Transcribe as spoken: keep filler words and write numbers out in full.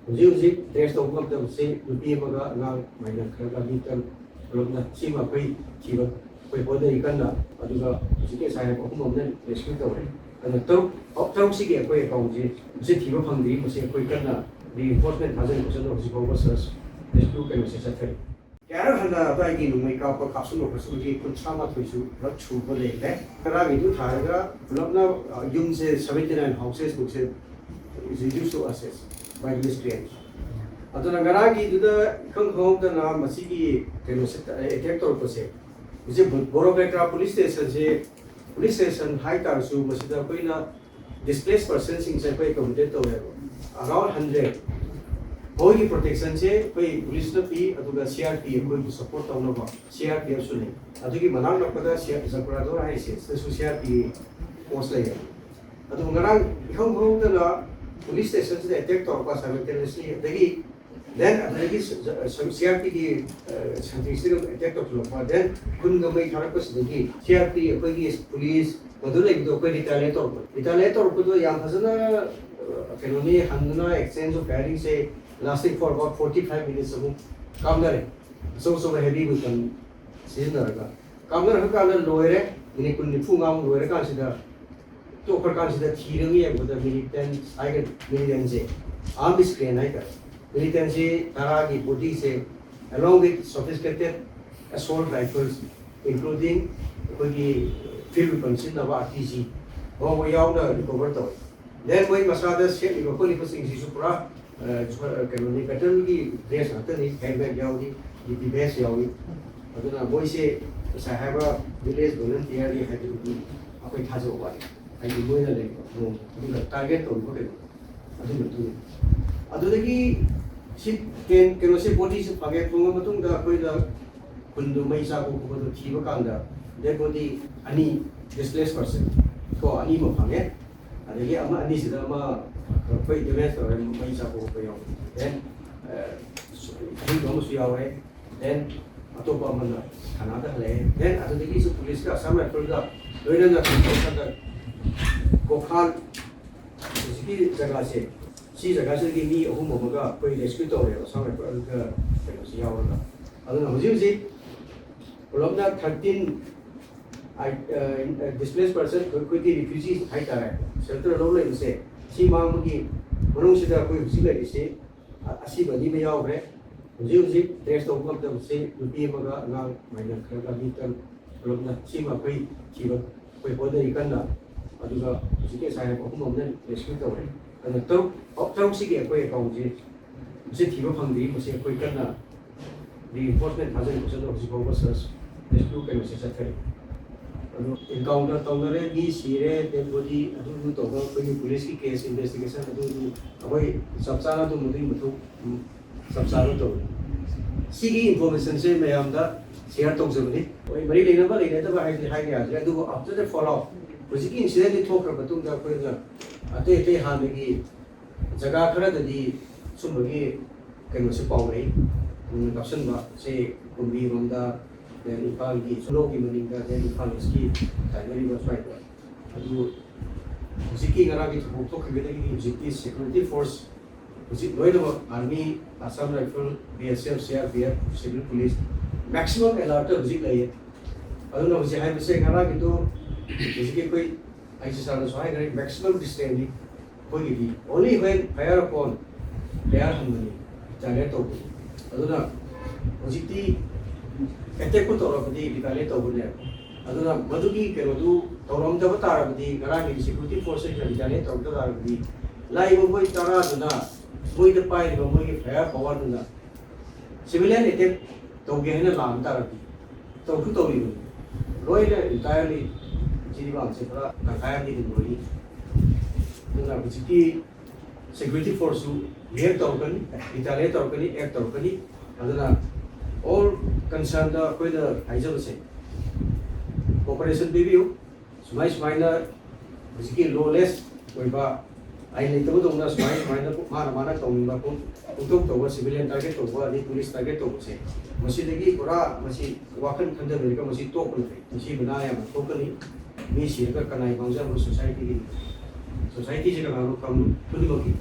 ꯍꯧꯖꯤꯛ ꯍꯧꯖꯤꯛ ꯇ꯭ꯔꯦꯁ ꯇꯧꯕ ꯉꯝꯗꯕꯁꯤ ꯅꯨꯄꯤ ꯑꯃꯒ ꯑꯉꯥꯡ ꯃꯥꯏꯅꯔ ꯈꯔꯒ ꯃꯤ ꯇꯔꯨꯛ ꯄꯨꯂꯞꯅ꯫ ꯁꯤꯃ ꯑꯩꯈꯣꯏ ꯊꯤꯕ ꯑꯩꯈꯣꯏ ꯍꯣꯠꯅꯔꯤ ꯀꯟꯅ꯫ ꯑꯗꯨꯒ ꯍꯧꯖꯤꯛꯀꯤ ꯉꯁꯥꯏ ꯍꯥꯏꯕ ꯑꯍꯨꯝ ꯑꯃꯅ ꯔꯦꯁꯀ꯭ꯌꯨ ꯇꯧꯔꯦ꯫ ꯑꯗꯨꯅ ꯇꯔꯨꯛ, ꯇꯔꯨꯛꯁꯤꯒꯤ ꯑꯩꯈꯣꯏ ꯑꯦꯀꯥꯎꯟꯁꯤ ꯃꯁꯤ ꯊꯤꯕ ꯐꯪꯗ꯭ꯔꯤ꯫ ꯃꯁꯤ ꯑꯩꯈꯣꯏ ꯀꯟꯅ ꯔꯤꯏꯟꯐꯣꯔꯁꯃꯦꯟ ꯊꯥꯖꯤꯟ ꯈꯣꯠꯆꯤꯟꯗ ꯍꯧꯖꯤꯛ ꯐꯥꯎꯕ ꯁꯔꯆ ꯔꯦꯁꯀ꯭ꯌꯨ ꯀꯩꯅꯣꯁꯦ ꯆꯠꯊꯔꯤ꯫ ꯀꯌꯥꯔꯛ ꯍꯟꯅ ꯑꯗꯨꯋꯥꯏꯒꯤ ꯅꯣꯡꯃꯩ ꯀꯥꯞꯄ ꯀꯥꯞꯁꯤꯟꯕ ꯈꯣꯠꯆꯤꯟꯕꯒꯤ ꯀꯨꯟꯊ꯭ꯔꯥ ꯃꯥꯊꯣꯏꯁꯨ ꯄꯨꯂꯞ ꯁꯨꯕ ꯂꯩꯈ꯭ꯔꯦ꯫ ꯉꯔꯥꯡꯒꯤꯗꯨ ꯊꯥꯔꯒ ꯄꯨꯂꯞꯅ, ꯑ, ꯌꯨꯝꯁꯦ seventy nine houses ꯃꯨꯛꯁꯦ reduce to ashes by miscreants꯫ ꯑꯗꯨꯅ ꯉꯔꯥꯡꯒꯤꯗꯨꯗ ꯏꯈꯪ ꯈꯪꯍꯧꯗꯅ ꯃꯁꯤꯒꯤ ꯀꯩꯅꯣꯁꯦ, ꯑꯦꯇꯦꯛ ꯇꯧꯔꯛꯄꯁꯦ, ꯍꯧꯖꯤꯛ ꯕꯣꯔꯣꯄꯦꯇ꯭ꯔꯥ ꯄꯨꯂꯤꯁ ꯁ꯭ꯇꯦꯁꯟꯁꯦ, ꯄꯨꯂꯤꯁ ꯁ꯭ꯇꯦꯁꯟ ꯍꯥꯏꯇꯥꯔꯁꯨ ꯃꯁꯤꯗ ꯑꯩꯈꯣꯏꯅ ꯗꯤꯁꯄ꯭ꯂꯦꯁ ꯄꯔꯁꯟꯁꯤꯡꯁꯦ ꯑꯩꯈꯣꯏ ꯑꯦꯀꯣꯃꯣꯗꯦꯠ ꯇꯧꯋꯦꯕ, ꯑꯔꯥꯎꯟ ꯍꯟꯗ꯭ꯔꯦꯠ꯫ ꯃꯣꯏꯒꯤ ꯄ꯭ꯔꯣꯇꯦꯛꯁꯟꯁꯦ ꯑꯩꯈꯣꯏ ꯄꯨꯂꯤꯁꯅ ꯄꯤ, ꯑꯗꯨꯒ ꯁꯤ ꯑꯥꯔ ꯄꯤ ꯑꯩꯈꯣꯏꯕꯨ ꯁꯄꯣꯔꯠ ꯇꯧꯅꯕ ꯁꯤ ꯑꯥꯔ ꯄꯤ ꯑꯦꯐꯁꯨ ꯂꯩ꯫ ꯑꯗꯨꯒꯤ ꯃꯅꯥꯛ ꯅꯛꯄꯗ ꯁꯤ-, ꯖꯀꯨꯔꯥꯗꯣꯔ ꯍꯥꯏꯔꯤꯁꯦ, ꯁꯤꯗꯁꯨ ꯁꯤ ꯑꯥꯔ ꯄꯤ ꯐꯣꯔꯁ ꯂꯩꯌꯦꯕ꯫ ꯑꯗꯨ ꯉꯔꯥꯡ ꯏꯍꯧ ꯍꯧꯗꯅ ꯄꯨꯂꯤꯁ ꯁ꯭ꯇꯦꯁꯟꯁꯤꯗ ꯑꯦꯇꯦꯛ ꯇꯧꯔꯛꯄ ꯁꯥꯏꯃꯜꯇꯦꯅꯤꯌꯁꯂꯤ, ꯑꯗꯒꯤ ꯗꯦꯟ ꯑꯗꯨꯗꯒꯤ ꯁꯤ ꯑꯥꯔ ꯄꯤꯒꯤ ꯁꯟꯇ꯭ꯔꯤꯁꯤꯅ ꯑꯦꯇꯦꯛ ꯇꯧꯁꯤꯜꯂꯛꯄ, ꯗꯦꯟ ꯈꯨꯟꯒ ꯃꯩ ꯊꯥꯔꯛꯄꯁꯤꯗꯒꯤ ꯁꯤ ꯑꯥꯔ ꯄꯤ ꯑꯩꯈꯣꯏꯒꯤ ꯄꯨꯂꯤꯁ ꯃꯗꯨ ꯂꯩꯕꯗꯣ ꯑꯩꯈꯣꯏ ꯔꯤꯇꯥꯂꯤꯌꯦꯠ ꯇꯧꯔꯛꯄ꯫ ꯔꯤꯇꯥꯂꯤꯌꯦꯠ ꯇꯧꯔꯛꯄꯗꯣ ꯌꯥꯝ ꯐꯖꯅ, ꯑ, ꯀꯩꯅꯣꯅꯤ, ꯍꯟꯗꯅ exchange of firingꯁꯦ lasting for about forty five minutes ꯑꯃꯨꯛ ꯀꯥꯞꯅꯔꯦ꯫ ꯑꯆꯧ ꯑꯆꯧꯕ heavy weapon ꯁꯤꯖꯤꯟꯅꯔꯒ ꯀꯥꯞꯅꯔꯛꯄ ꯀꯥꯟꯗ ꯂꯣꯏꯔꯦ꯫ ꯃꯤꯅꯤꯠ ꯀꯨꯟ ꯅꯤꯐꯨ ꯃꯉꯥꯃꯨꯛ ꯂꯣꯏꯔꯀꯥꯟꯁꯤꯗ, ꯇꯣꯛꯈ꯭ꯔꯀꯥꯟꯁꯤꯗ ꯊꯤꯔꯒ ꯌꯦꯡꯕꯗ ꯃꯤꯂꯤꯇꯦꯟ ꯍꯥꯏꯒ-, ꯃꯤꯂꯤꯇꯦꯟꯁꯦ, armed miscreant ꯍꯥꯏꯇꯥꯔꯦ, ꯃꯤꯂꯤꯇꯦꯟꯁꯤ ꯇꯔꯥꯒꯤ ꯕꯣꯗꯤꯁꯦ along with sophisticated assault rifles including ꯑꯩꯈꯣꯏꯒꯤ field weapon ꯁꯤꯖꯤꯟꯅꯕ ꯑꯥꯔ ꯄꯤ ꯖꯤ ꯐꯥꯎꯕ ꯌꯥꯎꯅ ꯔꯤꯀꯣꯚꯔ ꯇꯧꯋꯤ꯫ ꯗꯦꯟ ꯃꯣꯏ ꯃꯁꯥꯗ ꯁꯦꯠꯂꯤꯕ ꯈꯣꯠꯂꯤꯕꯁꯤꯡꯁꯤꯁꯨ ꯄꯨꯔꯥ, ꯑ, ꯀꯩꯅꯣꯅꯤ, ꯕꯦꯇꯜꯒꯤ ꯗ꯭ꯔꯦꯁ ꯉꯥꯛꯇꯅꯤ, ꯍꯦꯜꯃꯦꯠ ꯌꯥꯎꯔꯤ, ꯕꯤ ꯄꯤ ꯚꯦꯁ ꯌꯥꯎꯔꯤ꯫ ꯑꯗꯨꯅ ꯃꯣꯏꯁꯦ ꯉꯁꯥꯏ ꯍꯥꯏꯕ ꯚꯤꯂꯦꯖ ꯚꯣꯂꯨꯟꯇꯤꯌꯔꯅꯤ ꯍꯥꯏꯕꯗꯨꯗꯤ ꯑꯩꯈꯣꯏ ꯊꯥꯖꯕ ꯋꯥꯠꯂꯤ꯫ ꯍꯥꯏꯗꯤ ꯃꯣꯏꯅ ꯂꯩꯕ ꯃꯑꯣꯡ ꯑꯗꯨꯒ ꯇꯥꯔꯒꯦꯠ ꯇꯧꯔꯤꯕ ꯀꯩꯅꯣ ꯑꯗꯨꯒꯤ ꯃꯇꯨꯡ ꯏꯟꯅ꯫ ꯑꯗꯨꯗꯒꯤ ꯁꯤ ꯀꯦꯟ-, ꯀꯩꯅꯣꯁꯦ ꯕꯣꯗꯤꯁꯦ ꯐꯪꯉꯦ, ꯐꯪꯉ ꯃꯇꯨꯡꯗ ꯑꯩꯈꯣꯏꯅ ꯈꯨꯟꯗꯨ ꯃꯩ ꯆꯥꯛꯄ ꯈꯣꯠꯄꯗꯣ ꯊꯤꯕ ꯀꯥꯟꯗ ꯗꯦꯠ ꯕꯣꯗꯤ ꯑꯅꯤ, ꯗꯤꯁꯄ꯭ꯂꯦꯁ ꯄꯔꯁꯟ ꯀꯣ ꯑꯅꯤ ꯑꯃ ꯐꯪꯉꯦ꯫ ꯑꯗꯒꯤ ꯑꯃ ꯑꯅꯤꯁꯤꯗ ꯑꯃ ꯑꯩꯈꯣꯏ ꯗꯦꯃꯦꯖ ꯇꯧꯔꯦ, ꯃꯩ ꯆꯥꯛꯄ ꯈꯣꯠꯄ ꯌꯥꯎꯔꯦ꯫ ꯗꯦꯟ, ꯑ, ꯑꯍꯤꯡꯕ ꯑꯃꯁꯨ ꯌꯥꯎꯔꯦ꯫ ꯗꯦꯟ ꯑꯇꯣꯞꯄ ꯑꯃꯅ ꯊꯥꯅꯥꯗ ꯍꯜꯂꯛꯑꯦ꯫ ꯗꯦꯟ ꯑꯗꯨꯗꯒꯤꯁꯨ ꯄꯨꯂꯤꯁꯀ ꯑꯁꯥꯝ ꯔꯥꯏꯐꯜꯒ ꯂꯣꯏꯅꯅ ꯀꯣꯈꯥꯟ ꯍꯧꯖꯤꯛꯀꯤ ꯖꯒꯥꯁꯦ ꯁꯤ ꯖꯒꯥꯁꯤꯗꯒꯤ ꯃꯤ ꯑꯍꯨꯝ ꯑꯃꯒ ꯑꯩꯈꯣꯏ ꯔꯦꯁꯀ꯭ꯌꯨ ꯇꯧꯔꯦꯕ, ꯑꯁꯥꯝ ꯔꯥꯏꯐꯜꯒ ꯀꯩꯅꯣꯁꯤ ꯌꯥꯎꯔꯒ꯫ ꯑꯗꯨꯅ ꯍꯧꯖꯤꯛ ꯍꯧꯖꯤꯛ ꯄꯨꯂꯞꯅ ꯊꯥꯔꯇꯤꯟ ꯗꯤꯁꯄ꯭ꯂꯦꯁ ꯄꯔꯁꯟ, ꯑꯩꯈꯣꯏꯒꯤ ꯔꯤꯐ꯭ꯌꯨꯖꯤꯁ ꯍꯥꯏꯇꯥꯔꯦ, ꯁꯦꯜꯇꯔ ꯂꯧ ꯂꯩꯕꯁꯦ, ꯁꯤ ꯃꯥꯡꯕꯒꯤ ꯃꯅꯨꯡꯁꯤꯗ ꯑꯩꯈꯣꯏ ꯍꯧꯖꯤꯛ ꯂꯩꯔꯤꯁꯤ ꯑꯁꯤꯕ ꯑꯅꯤ ꯑꯃ ꯌꯥꯎꯈ꯭ꯔꯦ꯫ ꯍꯧꯖꯤꯛ ꯍꯧꯖꯤꯛ ꯇ꯭ꯔꯦꯁ ꯇꯧꯕ ꯉꯝꯗꯕꯁꯤ ꯅꯨꯄꯤ ꯑꯃꯒ ꯑꯉꯥꯡ ꯃꯥꯏꯅꯔ ꯈꯔꯒ ꯃꯤ ꯇꯔꯨꯛ ꯄꯨꯂꯞꯅ꯫ ꯁꯤꯃ ꯑꯩꯈꯣꯏ ꯊꯤꯕ ꯑꯩꯈꯣꯏ ꯍꯣꯠꯅꯔꯤ ꯀꯟꯅ꯫ ꯑꯗꯨꯒ ꯍꯧꯖꯤꯛꯀꯤ ꯉꯁꯥꯏ ꯍꯥꯏꯕ ꯑꯍꯨꯝ ꯑꯃꯅ ꯔꯦꯁꯀ꯭ꯌꯨ ꯇꯧꯔꯦ꯫ ꯑꯗꯨꯅ ꯇꯔꯨꯛ, ꯇꯔꯨꯛꯁꯤꯒꯤ ꯑꯩꯈꯣꯏ ꯑꯦꯀꯥꯎꯟꯁꯤ ꯃꯁꯤ ꯊꯤꯕ ꯐꯪꯗ꯭ꯔꯤ꯫ ꯃꯁꯤ ꯑꯩꯈꯣꯏ ꯀꯟꯅ ꯔꯤꯏꯟꯐꯣꯔꯁꯃꯦꯟ ꯊꯥꯖꯤꯟꯕ ꯆꯠꯂ ꯍꯧꯖꯤꯛ ꯐꯥꯎꯕ ꯁꯔꯆ ꯔꯦꯁꯀ꯭ꯌꯨ ꯀꯩꯅꯣꯁꯦ ꯆꯠꯊꯔꯤ꯫ ꯑꯗꯣ ꯏꯟꯀꯥꯎꯟꯇꯔ ꯇꯧꯅꯔꯦ, ꯃꯤ ꯁꯤꯔꯦ, ꯗꯦꯗ ꯕꯣꯗꯤ ꯑꯗꯨ ꯑꯗꯨ ꯇꯧꯕ, ꯑꯩꯈꯣꯏꯒꯤ ꯄꯨꯂꯤꯁꯀꯤ ꯀꯦꯁ ꯏꯟꯚꯦꯁꯇꯤꯒꯦꯁꯟ ꯑꯗꯨ ꯑꯗꯨ ꯑꯩꯈꯣꯏ ꯆꯞ ꯆꯥꯅ ꯑꯗꯨꯝ ꯑꯗꯨꯒꯤ ꯃꯊꯧ ꯎꯝ, ꯆꯞ ꯆꯥꯅ ꯇꯧꯔꯤ꯫ ꯁꯤꯒꯤ ꯏꯟꯐꯣꯔꯃꯦꯁꯟꯁꯦ ꯃꯌꯥꯝꯗ ꯁꯤꯌꯔ ꯇꯧꯖꯕꯅꯤ꯫ ꯍꯣꯏ, ꯃꯔꯤ ꯂꯩꯅꯕ ꯂꯩꯅꯗꯕ ꯍꯥꯏꯗꯤ ꯍꯥꯏꯕ ꯌꯥꯗ꯭ꯔꯦ, ꯑꯗꯨꯕꯨ ꯑꯥꯐꯇꯔ ꯗ ꯐꯣꯂꯣ, ꯍꯧꯖꯤꯛꯀꯤ ꯏꯟꯁꯤꯗꯦꯟꯁꯤ ꯊꯣꯛꯈ꯭ꯔ ꯃꯇꯨꯡꯗ ꯑꯩꯈꯣꯏꯅ ꯑꯇꯩ ꯑꯇꯩ ꯍꯥꯟꯅꯒꯤ ꯖꯒꯥ ꯈꯔꯗꯗꯤ ꯁꯨꯝꯕꯒꯤ ꯀꯩꯅꯣꯁꯦ ꯄꯥꯎꯔꯛꯏ꯫ ꯎꯝ, ꯀꯥꯞꯁꯤꯟꯕꯁꯦ ꯀꯨꯝꯕꯤꯔꯣꯝꯗ, then ꯏꯝꯐꯥꯜꯒꯤ ꯁꯨꯂꯣꯒꯤ ꯃꯅꯤꯡꯗ, then ꯏꯝꯐꯥꯜ ꯏꯁꯀꯤ ꯇꯥꯏꯅꯔꯤꯕ ꯁ꯭ꯋꯥꯏꯗ꯫ ꯑꯗꯨ ꯍꯧꯖꯤꯛꯀꯤ ꯉꯔꯥꯡꯒꯤ ꯊꯧꯗꯣꯛ ꯊꯣꯛꯈꯤꯕꯗꯒꯤ ꯍꯧꯖꯤꯛꯇꯤ ꯁꯦꯀ꯭ꯌꯨꯔꯤꯇꯤ ꯐꯣꯔꯁ ꯍꯧꯖꯤꯛ ꯂꯣꯏꯅꯃꯛ army, Assam rifles, B S F, C R P F, civil police, maximum ꯑꯦꯂꯔꯠꯇ ꯍꯧꯖꯤꯛ ꯂꯩꯌꯦ꯫ ꯑꯗꯨꯅ ꯍꯧꯖꯤꯛ ꯍꯥꯏꯕꯁꯦ ꯉꯔꯥꯡꯒꯤꯗꯣ ꯍꯧꯖꯤꯛꯀꯤ ꯑꯩꯈꯣꯏ ꯑꯥꯏ ꯖꯤ ꯁꯥꯔꯅꯁꯨ ꯍꯥꯏꯈ꯭ꯔꯦ, ꯃꯦꯛꯁꯤꯃꯝ ꯗꯤꯁꯇꯦꯟꯁꯅꯤ ꯑꯩꯈꯣꯏꯒꯤꯗꯤ꯫ Only when Fire upon Fire ꯍꯟꯕꯅꯤ, ꯔꯤꯇꯥꯂꯤꯌꯦꯠ ꯇꯧꯕꯅꯤ꯫ ꯑꯗꯨꯅ ꯍꯧꯖꯤꯛꯇꯤ ꯑꯦꯇꯦꯛꯄꯨ ꯇꯧꯔꯕꯗꯤ ꯔꯤꯇꯥꯂꯤꯌꯦꯠ ꯇꯧꯕꯅꯦ꯫ ꯑꯗꯨꯅ ꯃꯗꯨꯒꯤ ꯀꯩꯅꯣꯗꯨ ꯇꯧꯔꯝꯗꯕ ꯇꯥꯔꯕꯗꯤ, ꯉꯔꯥꯡꯒꯤ ꯁꯦꯀ꯭ꯌꯨꯔꯤꯇꯤ ꯐꯣꯔꯁꯁꯤꯡꯅ ꯔꯤꯇꯥꯂꯤꯌꯦꯠ ꯇꯧꯔꯝꯗꯕ ꯇꯥꯔꯕꯗꯤ, ꯂꯥꯛꯏꯕ ꯃꯣꯏ ꯇꯔꯥꯗꯨꯅ ꯃꯣꯏꯗ ꯄꯥꯏꯔꯤꯕ ꯃꯣꯏꯒꯤ ꯐꯥꯌꯔ ꯄꯋꯥꯔꯗꯨꯅ ꯁꯤꯚꯤꯂꯤꯌꯟ ꯑꯦꯇꯦꯛ ꯇꯧꯒꯦ ꯍꯥꯏꯅ ꯂꯥꯛꯑꯝ ꯇꯥꯔꯗꯤ, ꯇꯧꯁꯨ ꯇꯧꯔꯤꯕꯅꯤ꯫ ꯂꯣꯏꯅ ꯏꯟꯇꯥꯌꯔꯂꯤ ꯖꯤꯔꯤꯕꯥꯝꯁꯦ ꯄꯨꯔꯥ ꯇꯪꯈꯥꯏ ꯑꯃꯗꯤ ꯑꯗꯨꯝ ꯂꯣꯏꯅꯤ꯫ ꯑꯗꯨꯅ ꯍꯧꯖꯤꯛꯀꯤ ꯁꯦꯀ꯭ꯌꯨꯔꯤꯇꯤ ꯐꯣꯔꯁꯁꯨ ꯔꯤꯌꯦꯛ ꯇꯧꯔꯛꯀꯅꯤ, ꯔꯤꯇꯥꯂꯤꯌꯦꯠ ꯇꯧꯔꯛꯀꯅꯤ, ꯑꯦꯛ ꯇꯧꯔꯛꯀꯅꯤ꯫ ꯑꯗꯨꯅ ꯑꯣꯜ ꯀꯟꯁꯔꯟꯗ ꯑꯩꯈꯣꯏꯅ ꯍꯥꯏꯖꯕꯁꯦ, ꯀꯣꯑꯣꯄꯔꯦꯁꯟ ꯄꯤꯕꯤꯌꯨ꯫ ꯁꯨꯃꯥꯏ ꯁꯨꯃꯥꯏꯅ ꯍꯧꯖꯤꯛꯀꯤ ꯂꯣꯂꯦꯁ ꯑꯣꯏꯕ, ꯑꯥꯏꯟ ꯂꯩꯇꯕꯗꯧꯅ ꯁꯨꯃꯥꯏ ꯁꯨꯃꯥꯏꯅ ꯃꯥꯅ ꯃꯥꯅ ꯇꯧꯅꯤꯡꯕ ꯄꯨꯡ-, ꯄꯨꯡꯊꯣꯛ ꯇꯧꯕ, ꯁꯤꯚꯤꯂꯤꯌꯟ ꯇꯥꯔꯒꯦꯠ ꯇꯧꯕ, ꯑꯗꯩ ꯄꯨꯂꯤꯁ ꯇꯥꯔꯒꯦꯠ ꯇꯧꯕꯁꯦ, ꯃꯁꯤꯗꯒꯤ ꯄꯨꯔꯥ ꯃꯁꯤ ꯋꯥꯈꯜ ꯈꯟꯊꯅꯔꯒ ꯃꯁꯤ ꯇꯣꯛꯄꯅ ꯐꯩ꯫ ꯃꯁꯤ ꯃꯅꯥ ꯌꯥꯝꯅ ꯊꯣꯛꯀꯅꯤ꯫ ꯃꯤ ꯁꯤꯔꯒ ꯀꯅꯥꯏ ꯃꯥꯡꯖꯕꯅꯣ? ꯁꯣꯁꯥꯏꯇꯤꯒꯤ, ꯁꯣꯁꯥꯏꯇꯤꯁꯦ ꯀꯅꯥꯅꯣ ꯈꯪ-, ꯈꯨꯗꯤꯡꯃꯛꯀꯤ꯫